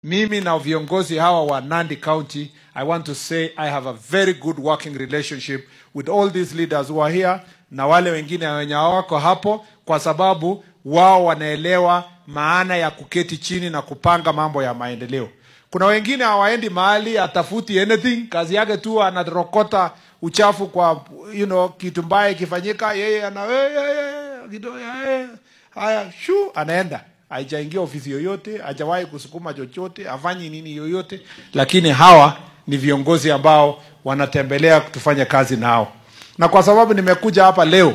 Mimi na viongozi hawa wa Nandi County, I want to say I have a very good working relationship with all these leaders who are here na wale wengine wenye wako hapo, kwa sababu wao wanaelewa maana ya kuketi chini na kupanga mambo ya maendeleo. Kuna wengine hawaendi mahali, atafuti anything, kazi yake tu anarokota uchafu kwa kitu mbaya ikifanyika, yeye ana haya shu anaenda. Haijaingia ofisi yoyote, hajawahi kusukuma chochote, hafanyi nini yoyote, lakini hawa ni viongozi ambao wanatembelea kutufanya kazi nao. Na kwa sababu nimekuja hapa leo,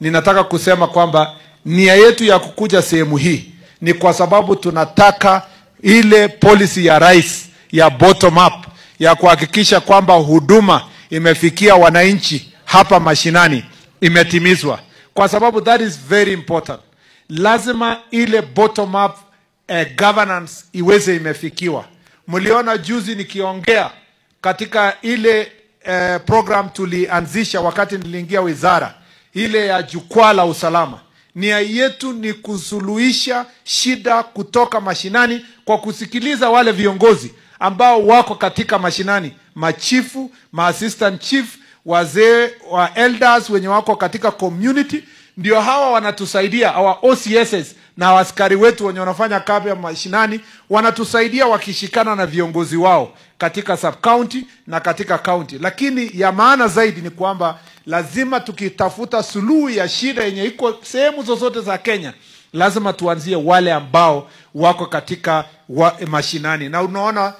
ninataka kusema kwamba nia yetu ya kukuja sehemu hii ni kwa sababu tunataka ile policy ya rais ya bottom up ya kuhakikisha kwamba huduma imefikia wananchi hapa mashinani imetimizwa, kwa sababu that is very important. Lazima ile bottom up governance iweze imefikiwa. Mliona juzi nikiongea katika ile program tulianzisha wakati niliingia wizara, ile ya jukwaa la usalama. Nia yetu ni kusuluhisha shida kutoka mashinani kwa kusikiliza wale viongozi ambao wako katika mashinani, machifu, ma-assistant chief, wazee wa elders wenye wako katika community. Ndio hawa wanatusaidia, our OCSs na askari wetu wenye wanafanya kazi ya mashinani wanatusaidia wakishikana na viongozi wao katika sub county na katika county. Lakini ya maana zaidi ni kwamba lazima tukitafuta suluhu ya shida yenye iko sehemu zozote za Kenya, lazima tuanzie wale ambao wako katika mashinani. Na unaona